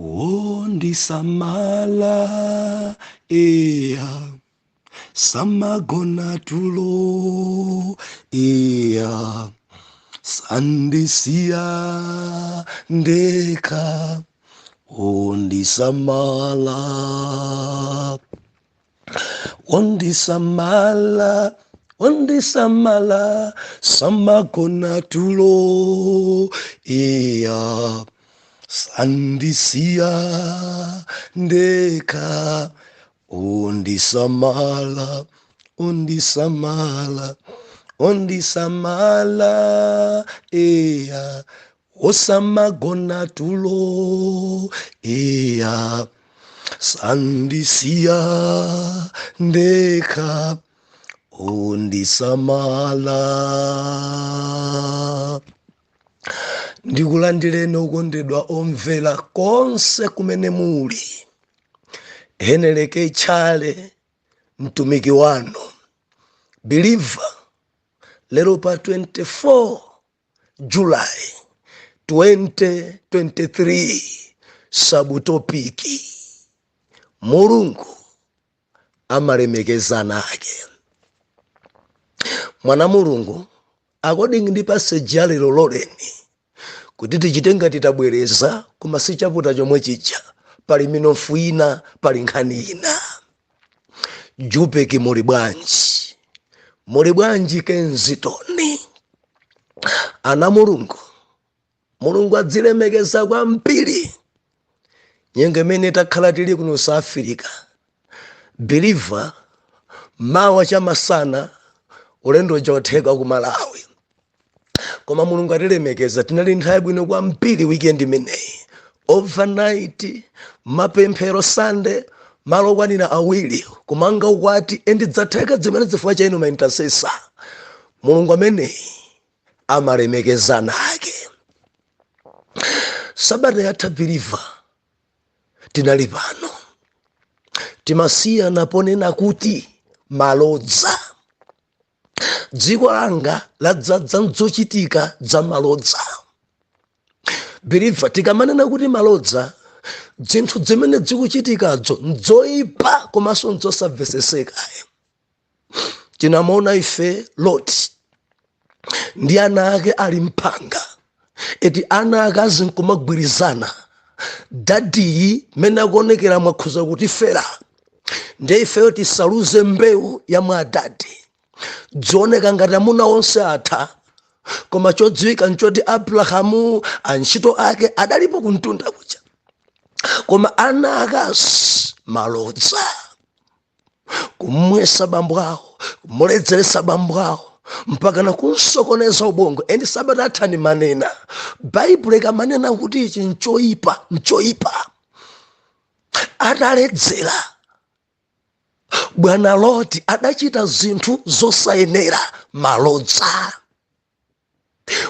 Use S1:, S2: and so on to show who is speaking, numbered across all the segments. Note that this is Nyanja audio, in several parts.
S1: Wondisamala, iya, samagona tulo, iya, sandisiya ndekha, wondisamala, wondisamala, wondisamala, samagona tulo, iya, sandisiya ndekha, undisamala, undisamala, undisamala, iya, osamagona tulo, iya, sandisiya ndekha, undisamala. Ndikulandireni okondedwa omvera konse kumene muli. Heneleke Tchale, mtumiki wanu believer, lero pa 24 July 2023, subtopic: Mulungu amalemekeza ana ake. Mwana Mulungu, according ndi passage ya lero, loleni kuti tichite ngati tabwereza, koma si chapter chomwe chija, pali minofu ina, pali nkhani ina. Jupeki, muli bwanji? Muli bwanji Kenzitoni? Ana Mulungu, Mulungu adzilemekeza kwambiri nyengo imene takhala tili kuno South Africa. Believer, mawa chamasana ulendo uja utheka ku Malawi, koma Mulungu atilemekeza. Tinali nthawi bwino kwambiri weekend imeneyi, overnight mapemphero Sunday, malo okwanira 2 kumanga ukwati, and dzatheka zimene zifukwa cha inu ma intercessor. Mulungu ameneyi amalemekezana ake. Sabata yatha, believer, tinali pano, timasiyana ponena kuti malodza, dziko langa ladzadza nzochitika za malodza. Believer, tikamanena kuti malodza, zinthu zimene zikuchitikazo nzoyipa komanso nzosamveseseka. Tinamaona ife Lot ndi ana ake ali mphanga, eti ana akazi nkumagwirizana, "Daddy, mene akuonekera mwakhuza kutifera, ndiye ifeyo tisaluze mbewu ya mwa daddy." Dzioneka ngati amuna onse atha, koma chodziwika nchoti Abrahamu, antchito ake adalipo kumtunda kuja, koma ana akazi malodza, kumwesa bambo awo, kumuledzeretsa bambo awo, mpaka nakunsokoneza ubongo. And sabata athani manena, Baibulo ikamanena kuti ichi nchoyipa, nchoyipa. Ataledzera bwana Loti adachita zinthu zosayenera, malodza.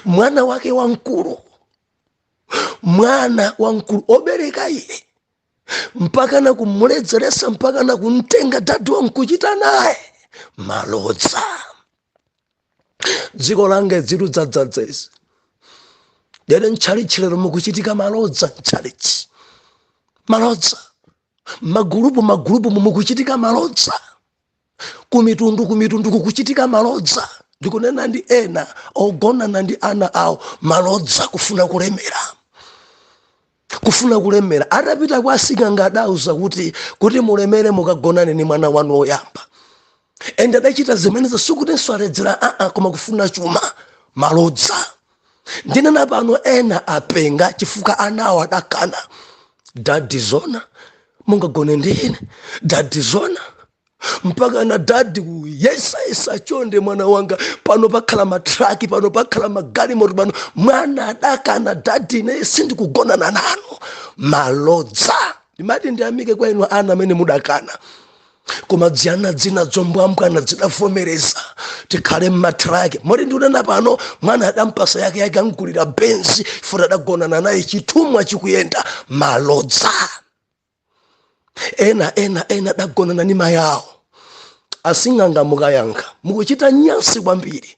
S1: Mwana wake wamkulu, mwana wamkulu obereka iye, mpaka na kumuledzeretsa, mpaka na kumtenga daddy wankuchita naye malodza. Dziko langa dziludzadzadza izi lero. Mtchalichi lero mukuchitika malodza, mtchalichi malodza, magulupu magulupu mukuchitika malodza, kumitundu kumitundu kukuchitika malodza. Ndikunena ndi ena ogonana ndi ana awo, malodza, kufuna kulemera, kufuna kulemera. Atapita kwa asing'anga, adauza kuti mulemere mukagonane ni mwana wanu woyamba, and adachita zimenezo. Sikutinso aledzera, aa, koma kufuna chuma, malodza. Ndinena pano ena apenga chifukwa anawo adakana. "Daddy, zona mungagone ndi ine? Daddy, zona?" Mpaka na daddy kuyesayesa, "Chonde mwana wanga, pano pakhala matraki, pano pakhala magalimoto pano." Mwana adakana, "Daddy, ine sindikugonana nanu." Malodza. Ndimati ndiyamike kwa inu ana amene mudakana, koma dziyana dzina dzombwambwana zidavomereza, "Tikhale mmatraki." Moti ndikunena pano mwana adampasa yake yake, amgulira Benzi futi adagonana naye, chithumwa chikuyenda, malodza. Ena ena ena adagonana ni mayawo. Asing'anga, mukayankha mukuchita nyansi kwambiri.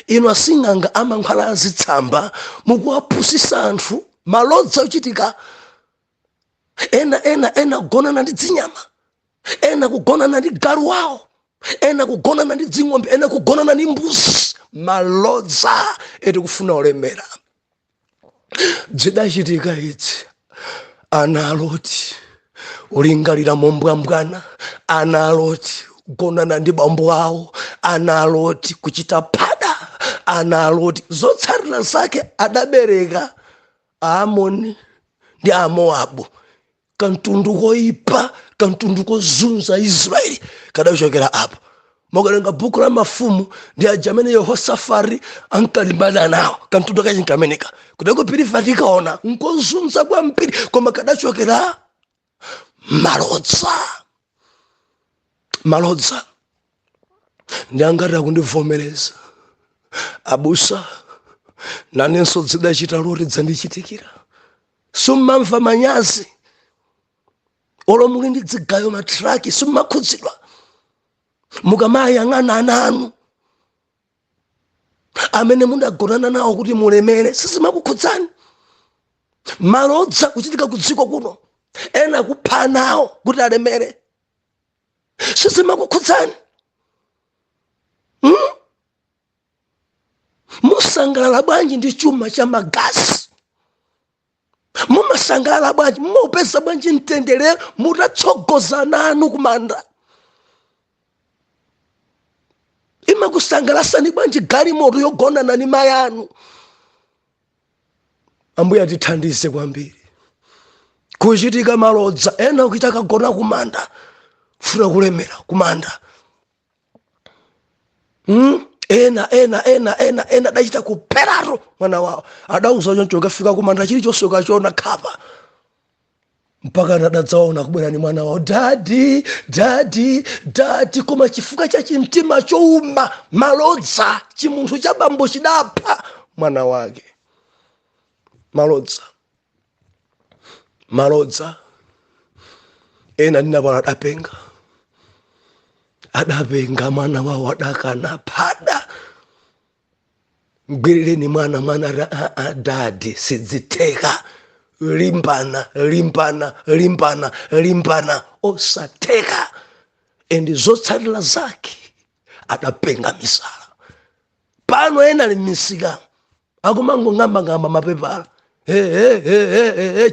S1: Inu asing'anga amankhwala azitsamba, mukuwapusisa anthu, malodza ochitika. Ena, ena, ena kugonana ndi dzinyama, ena kugonana ndi galu wawo, ena kugonana ndi dzing'ombe, ena kugonana ndi mbuzi. Malodza eti kufuna olemera. Zidachitika idzi, ana a Loti ulingalira mombwambwana, ana a Loti kugonana ndi bambo awo, ana a Loti kuchita phada, ana a Loti zotsatira zake adabereka Aamoni ndi Amowabu, kamtundu koipa, kamtundu kozunza Israeli kadachokera apa. Mukawerenga buku la Mafumu, ndi aja amene Yehosafari ankalimbana nawo. Kamtundu kachinkameneka kudako pilifa tikaona nkozunza kwambiri, koma kadachokera malodza. Malodza ndi angati akundivomereza? Abusa, nanenso zidachita Loti, dzandichitikira. Simmamva manyazi olo muli ndi dzigayo, matraki, simmakhudzidwa mukamayang'ana ana anu amene mudagonana nawo kuti mulemere? Sizimakukhudzani? Malodza kuchitika ku dziko kuno, ena kupha nawo kuti alemere, sizimakukhudzani? Musangalala bwanji ndi chuma cha magazi? Mumasangalala bwanji? Mumaupeza bwanji mtendere mutatsogoza nanu kumanda? Imakusangalasani bwanji galimoto yogonana ni mayi anu? Ambuye atithandize kwambiri. Kuchitika malodza, ena kuchita kagona kumanda, funa kulemera kumanda. Ena, ena, ena, ena, ena adachita kupheratu mwana wawo, adauza choncho, ukafika kumanda chilichonse ukachiona khapa. Mpaka adadzaona kubwera ni mwana wawo, "Daddy, daddy, daddy." Koma chifukwa cha chimtima chouma, malodza, chimunthu cha bambo chidapha mwana wake. Malodza, malodza. Ena ndinapano adapenga, adapenga. Mwana wawo adakana phada, "Mgwirireni mwana." Mwana ati, "Aa, daddy, sidzitheka." Limbana, limbana, limbana, limbana, osatheka. And zotsatira zake adapenga misala. Pano ena ali m'misika akumangong'ambang'amba mapepala.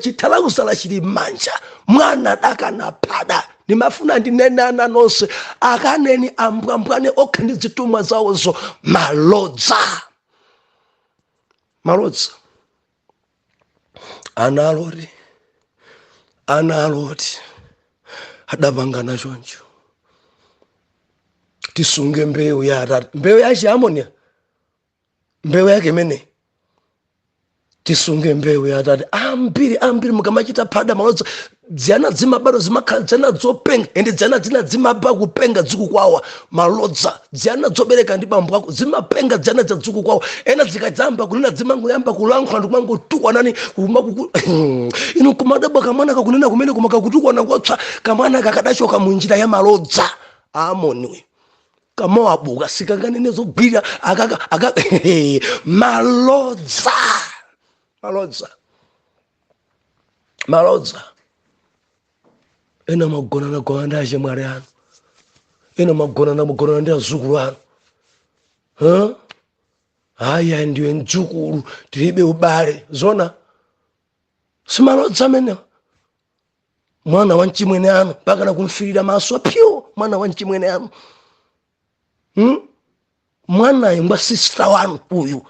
S1: Chithalakusala chili m'manja, mwana adakana phada. Ndimafuna ndinene, ana nonse akaneni, ambwambwane okha ndi zitumwa zawozo. Malodza, malodza. Ana a Loti, ana a Loti adapangana choncho, "Tisunge mbewu ya atate." Mbewu ya Chiamonia, mbewu yake imene, "Tisunge mbewu ya atate." Ambiri, ambiri mukamachita phada, malodza, dziyana dzimabadwa zimakhala dziyana dzopenga, ende dziyana dzina dzimaba kupenga dzikukwawa. Malodza, dziyana dzobereka ndi bambo ako zimapenga, dziyana dza dzikukwawa. Ena zikadzamba kunena, zimangoyamba kulankhula ndikumangotukwanani. Inu kumadabwa, kamwana kakunena kumene koma kakutukwana kopsa. Kamwana kakadachoka munjira ya malodza. Aamoni, Kamowabuka, sikanganene zogwira akaka aka. Malodza, malodza, malodza. Ena magonana gona ndi achemwali anu, ena magonana magonana ndi azukulu anu. Huh? "Aya, ndiwe mdzukulu, tilibe ubale." Zona simalodza amenewa? Mwana wa mchimwene anu mpaka nakumfirira maso pyu, mwana wa mchimwene anu, Mwanayo ngwa sister wanu uyu,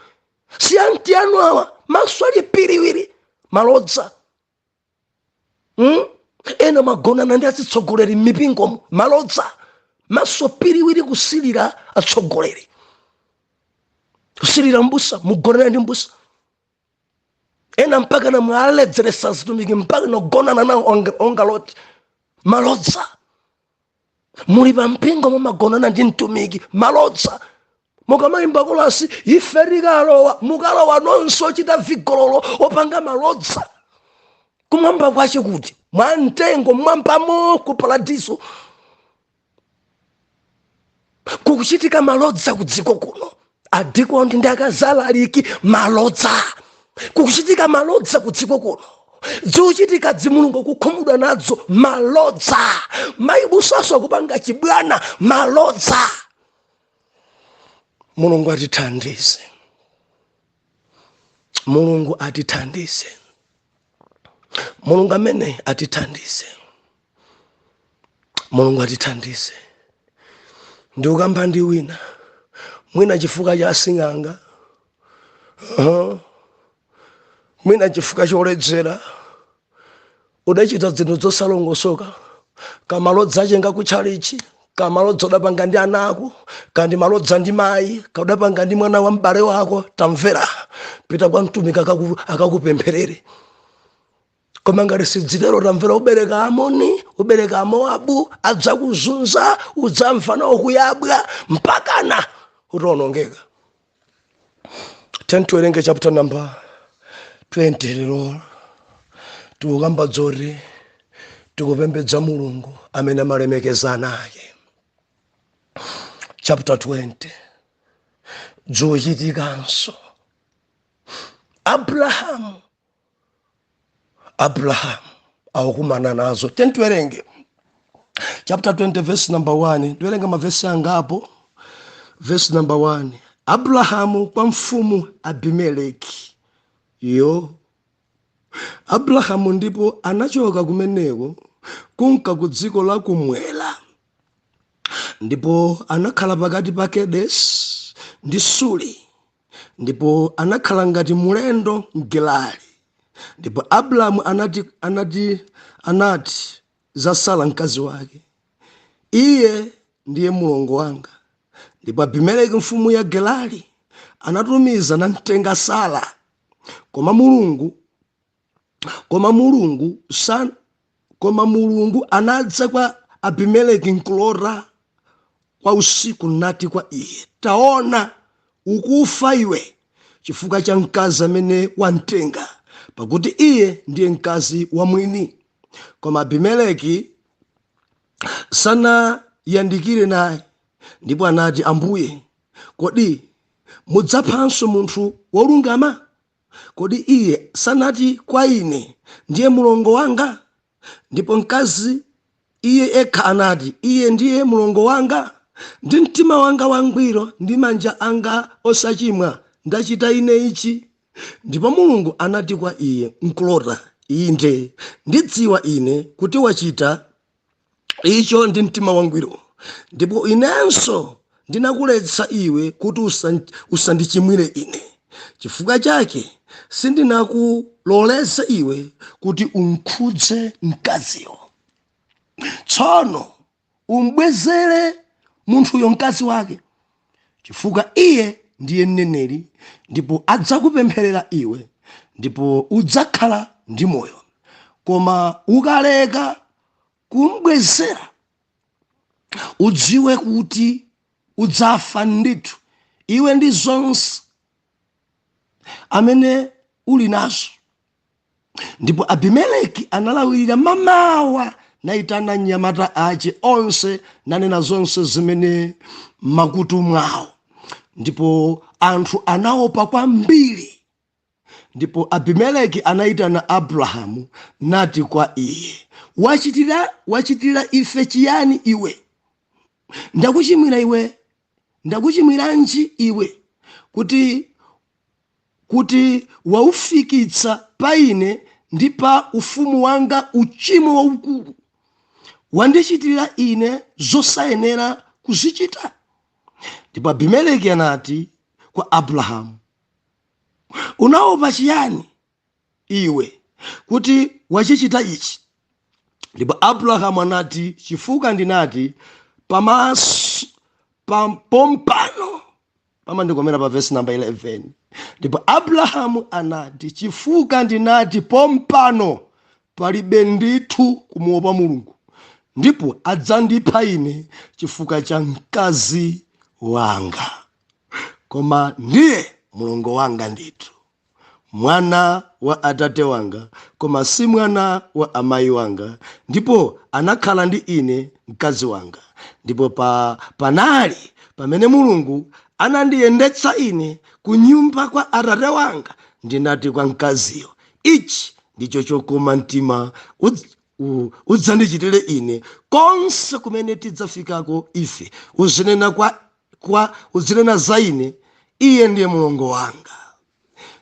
S1: si auntie anu awa, maso ali piriwiri. Malodza, Ena magonana ndi atsogoleri m'mipingomo. Malodza, maso piriwiri, kusilira atsogoleri, kusilira mbusa, mugonana ndi mbusa. Ena mpaka na mwaledzeretsa zitumiki, mpaka nagonana nawo onga Loti. Malodza. Muli pa mpingo, mumagonana ndi mtumiki. Malodza. Mukamayimba kolasi, "Ife tikalowa," mukalowa nonse ochita vigololo, opanga malodza. Kumwamba kwache kuti mwamtengo mwambamo ku paradiso kukuchitika malodza ku dziko kuno. Adikondi ndi akazalaliki, malodza, kukuchitika malodza ku dziko kuno. Zikuchitika dzi, Mulungu kukhumudwa nadzo. Malodza, mayibusaso akupanga chibwana, malodza. Mulungu atithandize, Mulungu atithandize, Mulungu amene atithandize, Mulungu atithandize. Ndikukamba ndi wina mwina chifukwa cha asing'anga, mwina chifukwa choledzera udachita zinthu zosalongosoka. Kamalodza achenga kutchalichi, kamalodza udapanga ndi ana ako, kandi malodza ndi mayi, kaudapanga ndi mwana wa m'bale wako, tamvera, pita kwa mtumiki akakupempherere. Koma ngati sidzitero, tamvera, ubereka Amoni, ubereka Amoabu, adzakuzunza, udzamva nawo kuyabwa mpakana utaonongeka. 10, tiwerenge chapter number 20. Lero tikukamba dzoti tikupembedza Mulungu amene amalemekeza ana ake. Chapter 20, zochitikanso Abrahamu akukumana nazo. 10, tiwerenge chapter 20 verse number 1. Tiwerenga mavesi angapo. Verse number 1, Abrahamu kwa mfumu Abimeleki. Yo, Abrahamu ndipo anachoka kumeneko kunka ku dziko la kumwera, ndipo anakhala pakati pa Kedesi ndi Suri, ndipo anakhala ngati mulendo mGerari. Ndipo Abrahamu anati za Sara mkazi wake, "Iye ndiye mlongo wanga." Ndipo Abimeleki mfumu ya Gerari anatumiza namtenga Sara. Koma Mulungu anadza kwa Abimeleki nkulota kwa usiku, nati kwa iye, "Taona, ukufa iwe chifukwa cha mkazi amene wamtenga, pakuti iye ndiye mkazi wa mwini." Koma Abimeleki sanayandikire naye. Ndipo anati, "Ambuye, kodi mudzaphanso munthu wolungama? Kodi iye sanati kwa ine, 'Ndiye mlongo wanga?' Ndipo mkazi iye ekha anati, 'Iye ndiye mlongo wanga.' Ndi mtima wanga wangwiro ndi manja anga osachimwa ndachita ine ichi." Ndipo Mulungu anati kwa iye nkulota, "Inde, ndidziwa ine kuti wachita icho ndi mtima wangwiro, ndipo inenso ndinakuletsa iwe kuti usandichimwire ine. Chifukwa chake sindinakuloleze iwe kuti unkhudze mkaziyo. Tsono umbwezere munthuyo mkazi wake, chifukwa iye ndiye mneneri, ndipo adzakupempherera iwe, ndipo udzakhala ndi moyo. Koma ukaleka kumbwezera, udziwe kuti udzafa ndithu, iwe ndi zonse amene uli nazo." Ndipo Abimeleki analawirira mamawa, nayitana anyamata ace onse, nanena zonse zimene makutu mwawo, ndipo anthu anaopa kwambiri. Ndipo Abimeleki anayitana Abrahamu nati kwa iye, Wachitira ife chiyani iwe? Ndakuchimwira iwe, ndakuchimwiranji iwe, kuti waufikitsa pa ine ndi pa ufumu wanga uchimo waukulu? Wandichitira ine zosayenera kuzichita." Ndipo Abimeleki anati kwa Abrahamu, "Unaopa chiyani iwe kuti wachichita ichi?" Ndipo Abrahamu anati, "Chifukwa ndinati, pamaso pompano." Pamandikomera pa verse number 11. Ndipo Abrahamu anati, "Chifukwa ndinati, pompano palibe ndithu kumuopa Mulungu, ndipo adzandipha ine chifukwa cha mkazi wanga. Koma ndiye mlongo wanga ndithu, mwana wa atate wanga, koma si mwana wa amayi wanga, ndipo anakhala ndi ine mkazi wanga. Ndipo panali pamene Mulungu anandiyendetsa ine ku nyumba kwa atate wanga, ndinati kwa mkaziyo, 'Ichi Ndicho chokoma mtima udzandichitire ine konse kumene tidzafikako ife. Uzinena kwa uzinena za ine, 'Iye ndiye mulongo wanga.'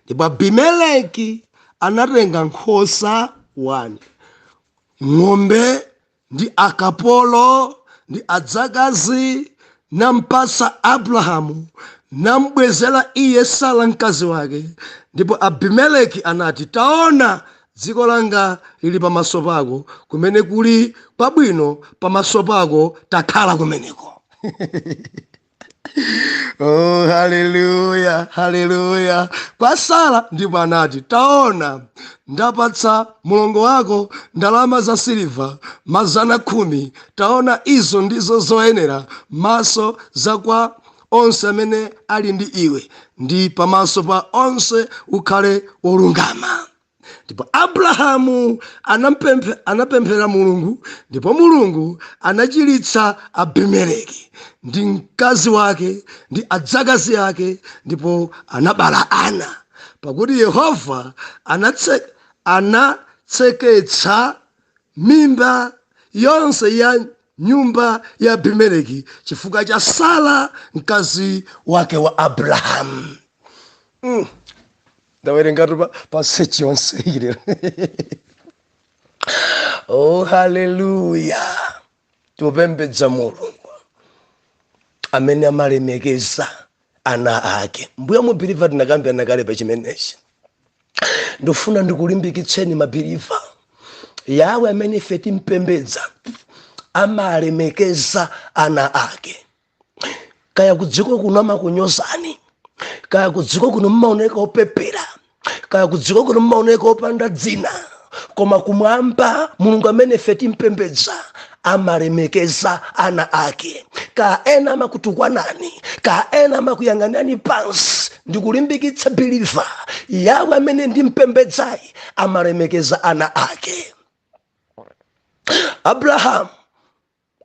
S1: Ndipo Abimeleki anatenga nkhosa 1, ng'ombe ndi akapolo ndi adzakazi, nampatsa Abrahamu, nambwezera iye Sara mkazi wake. Ndipo Abimeleki anati, 'Taona, dziko langa lili pamaso pako, kumene kuli kwabwino pamaso pako takhala kumeneko.'" Oh, haleluya, haleluya! Kwa Sara ndipo anati, 'Taona, ndapatsa mulongo wako ndalama za siliva 110. Taona, izo ndizo zoyenera maso za kwa onse amene ali ndi iwe, ndi pamaso pa onse ukhale wolungama.' Ndipo Abrahamu anapemphera Mulungu, ndipo Mulungu anachiritsa Abimeleki ndi mkazi wake ndi adzakazi ake, ndipo anabala ana, pakuti Yehova anatseketsa mimba yonse ya nyumba ya Abimeleki chifukwa cha Sara mkazi wake wa Abrahamu. Ndawerengatu pa sechi yonse ilero. Oh, haleluya! Tupembedza Mulungu amene amalemekeza ana ake. Mbuya mu believer, tinakambirana kale pa chimenechi. Ndifuna ndikulimbikitseni ma believer, Yawe amene ife timpembedza amalemekeza ana ake. Kaya kudziko kuno amakunyozani, kaya kudziko kuno mmaoneka opepera, kaya kudziko kuno mmaoneka opanda dzina, koma kumwamba Mulungu amene ife timpembedza amalemekeza ana ake. Ka ena amakutukwanani, ka ena amakuyang'anani pansi, ndikulimbikitsa believer, Yawe amene ndimpembedzayi amalemekeza ana ake. Abrahamu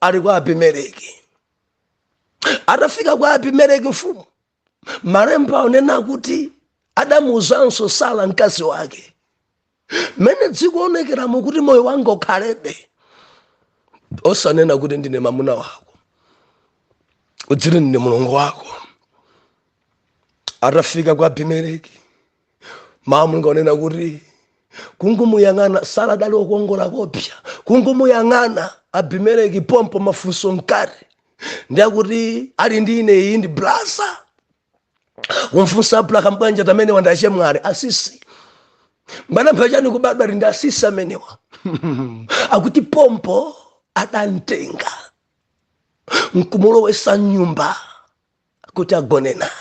S1: ali kwa Abimeleki. Atafika kwa Abimeleki mfumu, malemba aonena kuti adamuuzanso Sara mkazi wake, "Mmene dzikuonekeramo kuti moyo wanga ukhalebe, osanena kuti ndine mamuna wako, udziti ndine mulongo wako." Atafika kwa Abimeleki, mawu Mulungu aonena kuti kungumuyang'ana Sara, adali okongola kopsa. Kungumuyang'ana Abimeleki pompo, mafunso mkati, ndiyakuti ali ndi ine, iyi ndi brother. Kumfunsa Abrahamu, "Bwanja tamene wandache mwale asisi mbanampha chani kubadwa ali ndi asisi amenewa?" Akuti pompo adamtenga nkumulowesa nyumba kuti agone naye.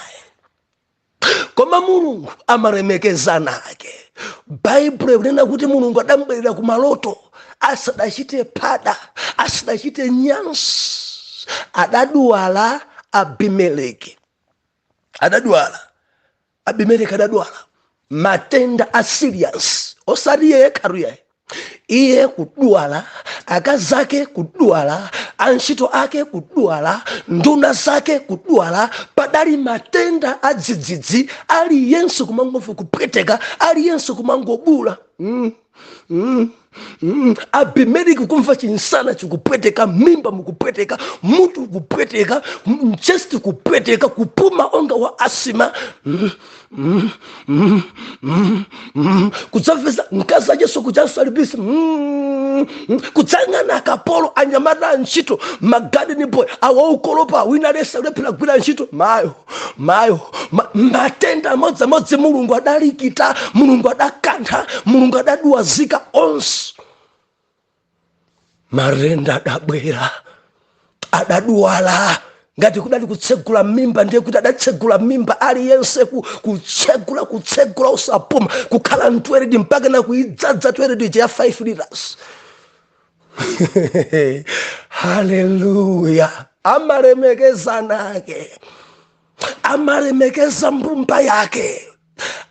S1: Koma Mulungu amalemekeza ana ake. Baibulo ikunena kuti Mulungu adambwerera ku maloto asadachite phada, asadachite nyansi. Adadwala Abimeleki, adadwala Abimeleki, adadwala matenda a serious. Osati iye yekharuyayi, iye kudwala, akazi ake kudwala, antchito ake kudwala, nduna zake kudwala. Padali matenda adzidzidzi, aliyense kumangomva kupweteka, aliyense kumangobula. Abimeleki kumva chinsana chikupweteka, mimba mukupweteka, mutu kupweteka, chest kupweteka, kupuma onga wa asthma. Kudzapeza mkazi acheso kuchanso alibisi. Kudzang'ana akapolo, anyamata antchito, ma garden boy awaukolopa, wina lesa kulephera kugwira ntchito. Mayo, mayo, matenda amodzamodzi. Mulungu adalikita, Mulungu adakantha, Mulungu adaduwazika onse. Matenda adabwera, adadwala ngati kudali kutsegula mimba, ndiye kuti adatsegula mimba aliyense, kutsegula, kutsegula, usapuma, kukhala mtoilet mpaka na kuidzadza toilet ija ya 5 liters. Haleluya! Amalemekeza ake, amalemekeza mbumba yake,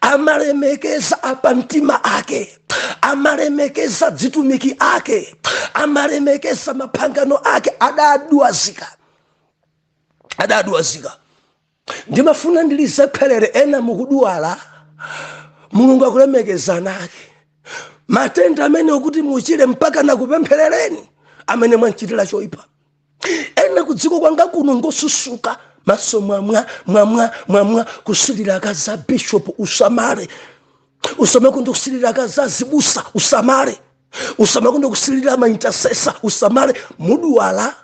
S1: amalemekeza apamtima ake, amalemekeza dzitumiki ake, amalemekeza maphangano ake. Adadwazika, adadwazika. Ndimafuna ndilizepherere ena mukudwala, Mulungu akulemekeza ake. Matenda amene okuti muchire mpaka nakupempherereni amene mwanchitira choyipa. Ena kudziko kwanga kuno ngosusuka maso, mwamwa mwamwa mwamwa, kusilira akazi a bishop, usamale. Usamakonde kusilira akazi azibusa, usamale. Usamakonde kusilira ma intercessor, usamale. Mudwala,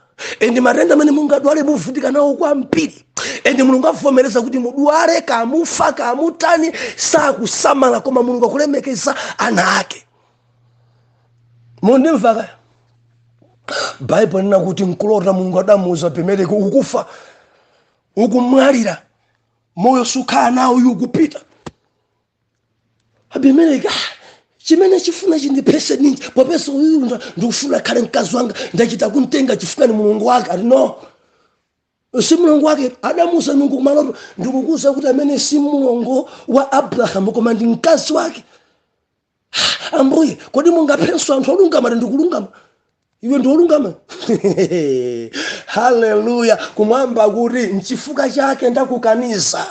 S1: and matenda amene mungadwale muvutika nawo kwambiri, and Mulungu avomereza kuti mudwale, kamufa kamutani, sakusamala, koma Mulungu akulemekeza ana ake. Mundimva kaya? Baibulo lina kuti nkulota Mulungu adamuuza Abimeleki, ukufa, ukumwalira, moyo sukhala nawo, uyu ukupita. Abimeleki, "Ah, chimene chifuna chindiphese ninji, popeza uyuyu ndikufuna khale mkazi wanga, ndachita kumtenga chifukwa ni mulungu wake." Ati no, si mulungu wake. Adamuuza Mulungu kumaloto, ndikukuza kuti amene si mulungu wa Abrahamu koma ndi mkazi wake. "Ah, Ambuye, kodi mungaphenso anthu olungama?" Ati ndikulungama, iwe ndi olungama. Haleluya! Kumwamba kuti nchifukwa chake ndakukaniza.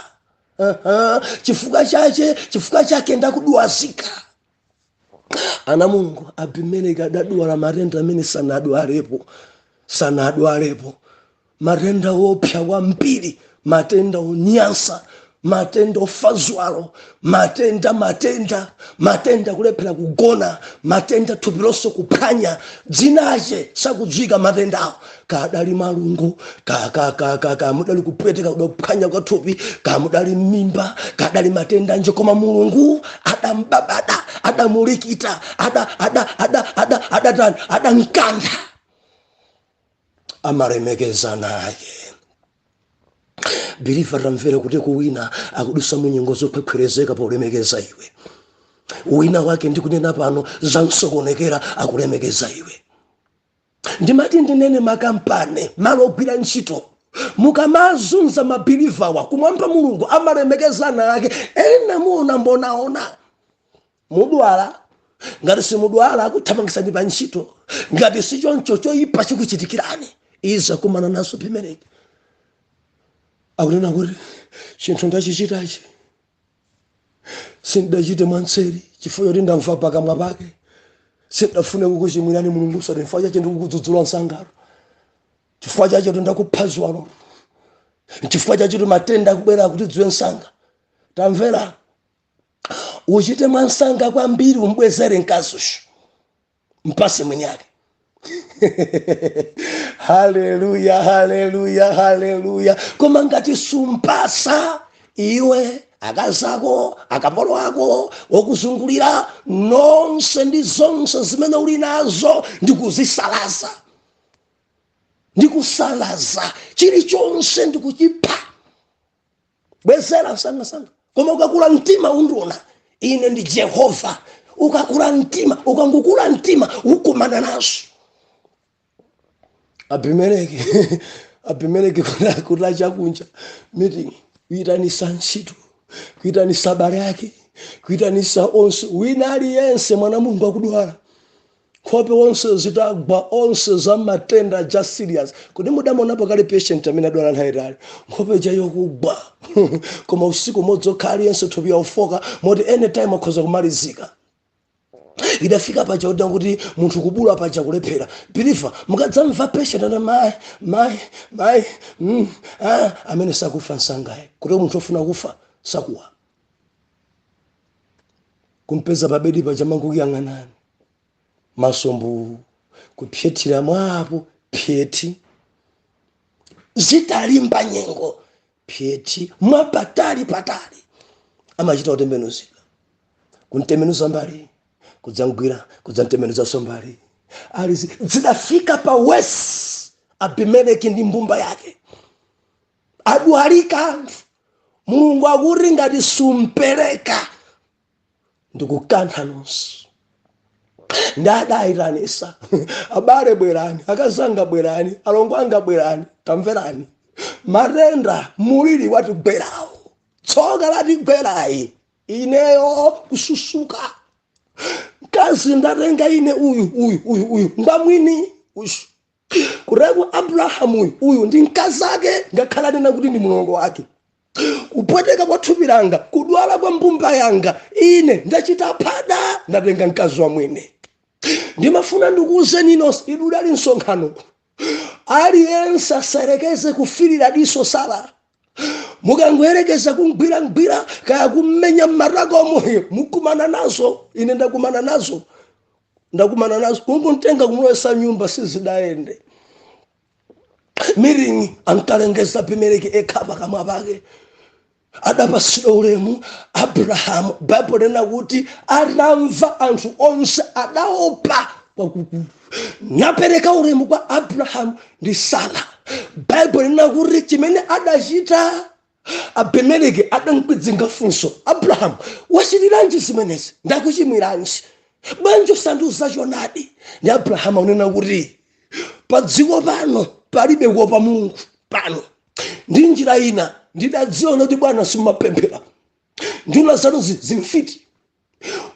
S1: Aha, chifukwa chache, chifukwa chake ndakudwazika. Ana Mulungu, Abimeleki adadwala matenda amene sanadwalepo, sanadwalepo, matenda opsa kwambiri, matenda onyansa, matenda ofazwalo, matenda, matenda, matenda kulephera kugona, matenda thupi lonse kuphwanya, dzinache sakudziwika matendawo, kadali malungo, kamudali kupweteka, kuda kuphwanya kwa thupi, kamudali mimba, kadali matenda nje. Koma Mulungu adambabada, adamulikita, ada ada ada ada adatani, adamkantha. Amalemekeza naye. Believer, tamvera kuti kuwina akudusa mu nyengo zophwepherezeka polemekeza iwe. Wina wake ndikunena pano zamsokonekera, akulemekeza iwe. Ndimati ndinene, makampani, malo ogwira ntchito, mukamazunza ma believerwa, kumwamba Mulungu amalemekeza ana ake. Ena muona mbonaona mudwala, ngati simudwala akuthamangisani pa ntchito, ngati sichoncho choyipa chikuchitikirani. Iza kumana nazo. Abimeleki akunena kuti chinthu ndachichitachi sindachite mwanseri, chifukwa choti ndamva pakamwa pake. Sindafune kukuchimwirani Mulungu sati, chifukwa chache ndikukudzudzula msangalo, chifukwa chache kuti ndakupha ziwalo, chifukwa chache kuti matenda akubwera kuti dziwe msanga. Tamvera, uchite mwansanga kwambiri, umbwezere mkaziyo, mpase mwenyake. Haleluya, haleluya, haleluya! Koma ngati sumpasa iwe, akazako, akapolo ako okuzungulira nonse ndi zonse zimene uli nazo, ndikuzisalaza, ndikusalaza chilichonse, ndikuchipha. Bwezera msangasanga. Koma ukakula mtima undiona ine ndi Jehova. Ukakula mtima, ukangukula mtima, ukumana nazo. Abimeleki, Abimeleki kutacha kunja meeting, kuyitanisa ntchito, kuyitanisa abale ake, kuyitanisa onse, wina aliyense. Mwana Mulungu akudwala, nkhope onse zitagwa, onse za matenda ja serious. Kuti mudamuonapo kale patient amene adwala nthawi itali, nkhope ja yokugwa, koma usiku umodzi okha aliyense thupi yaufoka moti anytime akhoza kumalizika. Idafika paja kuda kuti munthu kubula paja kulephera. Believer, mukadzamva patient ana mayi, mayi, mayi, ah, amene sakufa msangayi, kuti munthu ofuna kufa sakuwa kumpeza pabedi paja, mangukuyang'anani masombu kupyethera mwapo pyeti, zitalimba nyengo pyeti mwapatali patali, amachita kutembenuzika, kuntembenuza mbali, kudzamgwira, kudzamtembenuzanso mbali alizi. Zidafika pa wesi, Abimeleki ndi mbumba yake adwalika anthu. Mulungu akuti ngati sumpereka ndikukantha nonse. Ndadayitanisa abale, bwerani, akazanga bwerani, alongo anga bwerani, tamverani matenda mulili watigwerawo, tsoka latigwerayi. Ineyo kususuka, mkazi ndatenga ine uyu, uyu, uyu, uyu ngwamwini uyu kureku Abrahamu, uyu, uyu ndi mkazi ake, ngakhala nena kuti ndi mulongo wake. Kupweteka kwa thupi langa, kudwala kwa mbumba yanga, ine ndachita phada, ndatenga mkazi wa mwene. Ndimafuna ndikuwuzeni inonse, idudali msonkhano, aliyense asayerekeze kufirira diso Sara. Mukangoyerekeza kumgwiragwira, kaya kummenya mmatakomo, mukumana nazo. Ine ndakumana nazo, ndakumana nazo. Kungomtenga kumulowesa nyumba, sizidayende. Miringi ankalengeza Abimeleki ekha pakamwa pake. Adapasidwa ulemu Abrahamu. Baibulo lena kuti atamva anthu onse adaopa kwakukulu, napereka ulemu kwa Abrahamu ndi Sara. Baibulo lena kuti chimene adachita Abimeleki, adamkwidzinga funso: "Abrahamu, wachitiranji zimenezi? Ndakuchimwiranji? Bwanji usandiuza choonadi?" Ndi Abrahamu akunena kuti pa dziko pano palibe kuopa Mulungu pano. Ndi njira ina ndidadziona kuti bwana simumapemphera, nduna zanu zimfiti.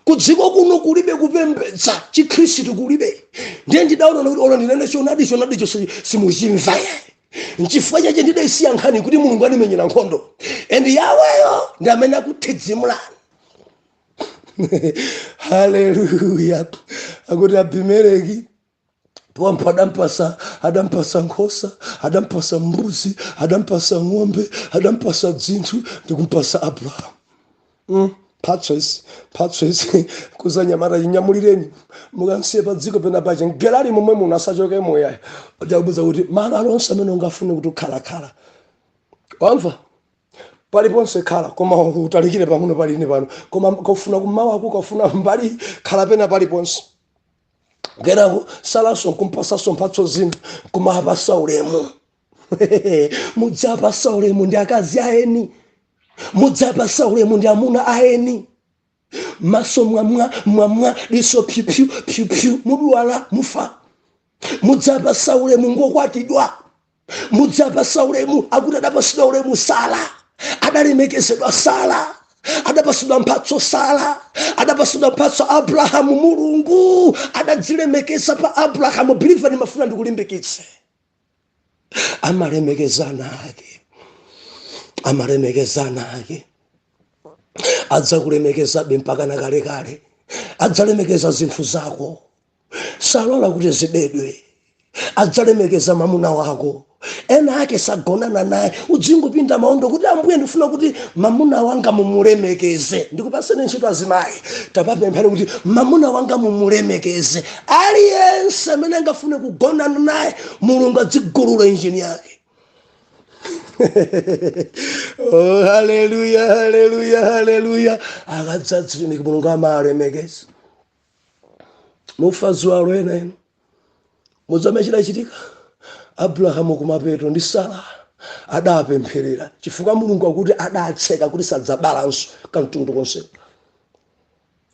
S1: Ku dziko kuno kulibe kupembedza, Chikhristu kulibe. Ndiye ndidaona kuti olo ndinene choonadi, choonadicho simuchimva. Nchifukwa chache ndidayisiya nkhani kuti Mulungu andimenyera nkhondo, and Yaweyo ndi amene akuthidzimulani. Haleluya! Akuti Abimeleki pompo adampasa nkhosa, adampasa mbuzi, adampasa ng'ombe, adampasa dzinthu, ndikumpasa Abrahamu mphatso izi, mphatso izi kuzanyamata, chinyamulireni, mukansiye pa dziko pena pache mgerali momwe muno, asachoke moya. Ajakubuza kuti malo alonse amene ungafune kuti ukhalakhala, wamva, paliponse khala, koma utalikire pang'ono palini pano. Koma kufuna kumawako, kafuna mbali, khala pena paliponse. Kenako Salanso nkumpasanso mphatso zina, kumapasa ulemu. Mudzapasa ulemu ndi akazi aeni, mudzapasa ulemu ndi amuna aeni. Maso mwamwa mwamwa, diso pyupyu pyupyu, mudwala, mufa. Mudzapasa ulemu ngokwatidwa, mudzapasa ulemu. Akuti adapasidwa ulemu Sara, adalemekezedwa Sara, adapasidwa mphatso Sara, adapasidwa mphatso Abrahamu. Mulungu adadzilemekeza pa Abrahamu. Believer, ndimafuna ndikulimbikitse, amalemekezana ake, amalemekezana ake, adzakulemekezabe mpaka na kalekale. Adzalemekeza zinthu zako, salola kuti zibedwe. Adzalemekeza mamuna wako. Ena ake sagonana naye, udzingopinda maondo kuti, "Ambuye, ndifuna kuti mamuna wanga mumulemekeze." Ndikupaseni ntchito azimayi, tapapemphera kuti mamuna wanga mumulemekeze. Aliyense amene angafune kugonana naye, Mulungu adzigulula injini yake. Oh, haleluya, haleluya, haleluya! Akadzadzilemeka, Mulungu amalemekeza. Mufa ziwalo ena inu mudzamene chidachitika Abrahamu kumapeto ndi Sara adapempherera, chifukwa Mulungu akuti adatseka kuti sadzabalanso kamtundu konseko.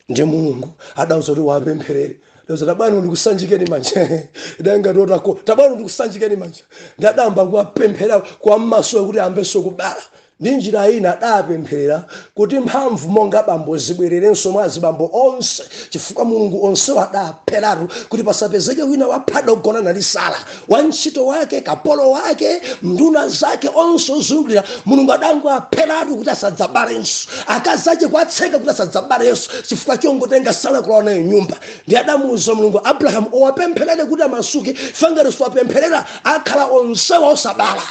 S1: Ndiye Mulungu adauza kuti wapempherere. Adauza, "Tabwana, ndikusanjikeni manja." Idangati otako, "Tabwana, ndikusanjikeni manja." Ndi adamba kuwapemphera kuwammaso kuti ambenso kubala. Ndi njira ina adapempherera kuti mphamvu monga bambo zibwererenso mwa azibambo onse, chifukwa Mulungu onsewo adapheratu kuti pasapezeke wina waphada kugonana ndi Sara, wantchito wake, kapolo wake, nduna zake, onse ozungulira. Mulungu adangoapheratu kuti asadzabalenso. Akazi ake kuatseka kuti asadzabalenso, chifukwa chongotenga Sara kulowa nayo nyumba. Ndi adamuuza Mulungu Abrahamu owapempherere kuti amasuke, fangati siwapempherera akhala onsewa osabala.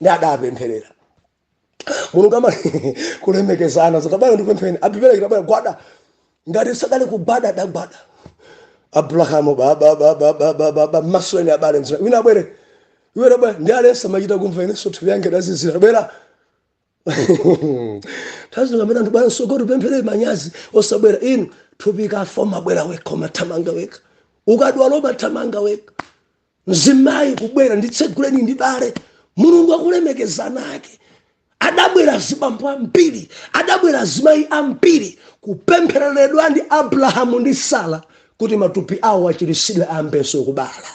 S1: Ndi adapempherera. Mulungu ama kulemekezana. Zatabwana, ndikupempheni. Abimeleki, tabwana, gwada. Ngati sadali kugwada, adagwada Abrahamu. Baba, baba, baba, baba, masuleni abale mzima. Wina abwere, iwe tabwera. Ndi alensa machita kumva inenso thupi yange dazizira. Bwera tazingamene anthu bwana sogoti upemphere manyazi osabwera. Inu thupi ikafa umabwera wekha, umathamanga wekha. Ukadwala umathamanga wekha. Mzimayi kubwera, "Nditseguleni ndibale." Mulungu akulemekezana ake. Adabwera zibambo ambiri, adabwera azimayi ambiri kupemphereredwa ndi Abrahamu ndi Sara kuti matupi awo achiritsidwe, ayambenso kubala.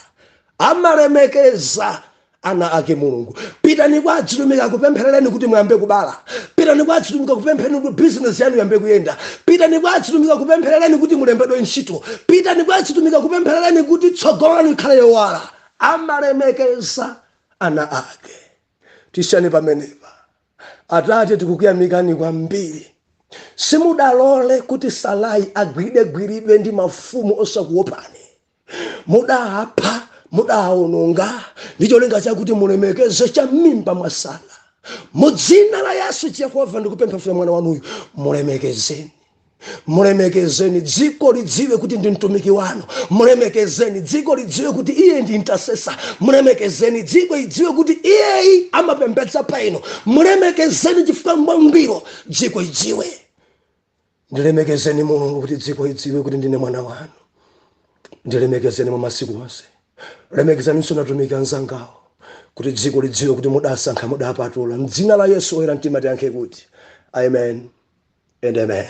S1: Amalemekeza ana ake Mulungu. Pitani kwa adzitumiki kupempherereni kuti muyambe kubala. Pitani kwa adzitumiki kupempherereni kuti bizinesi yanu yambe kuyenda. Pitani kwa adzitumiki kupempherereni kuti mulembedwe ntchito. Pitani kwa adzitumiki kupempherereni kuti tsogolo lanu likhale yowala. Amalemekeza ana ake. Tishani pamenepa. Atate, tikukuyamikani kwambiri. Simudalole kuti Sarai agwiridwegwiridwe ndi mafumu osakuopani. Mudapha, mudawononga ndi cholinga chakuti mulemekeze cha m'mimba mwa Sara. Mu dzina la Yesu, Jehova, ndikupempha funa mwana wanuyu, mulemekezeni, mulemekezeni, dziko lidziwe kuti ndi mtumiki wanu. Mulemekezeni, dziko lidziwe kuti iye ndi intercessor. Mulemekezeni, dziko lidziwe kuti iyeyi amapembedza pa inu. Mulemekezeni chifukwa mwangwiro, dziko lidziwe. Ndilemekezeni Mulungu, kuti dziko lidziwe kuti ndine mwana wanu. Ndilemekezeni mu masiku onse. Lemekezaninso atumiki anzangawo, kuti dziko lidziwe kuti mudasankha, mudapatula. Mdzina la Yesu oyera mtima tiyankhe kuti amen and amen.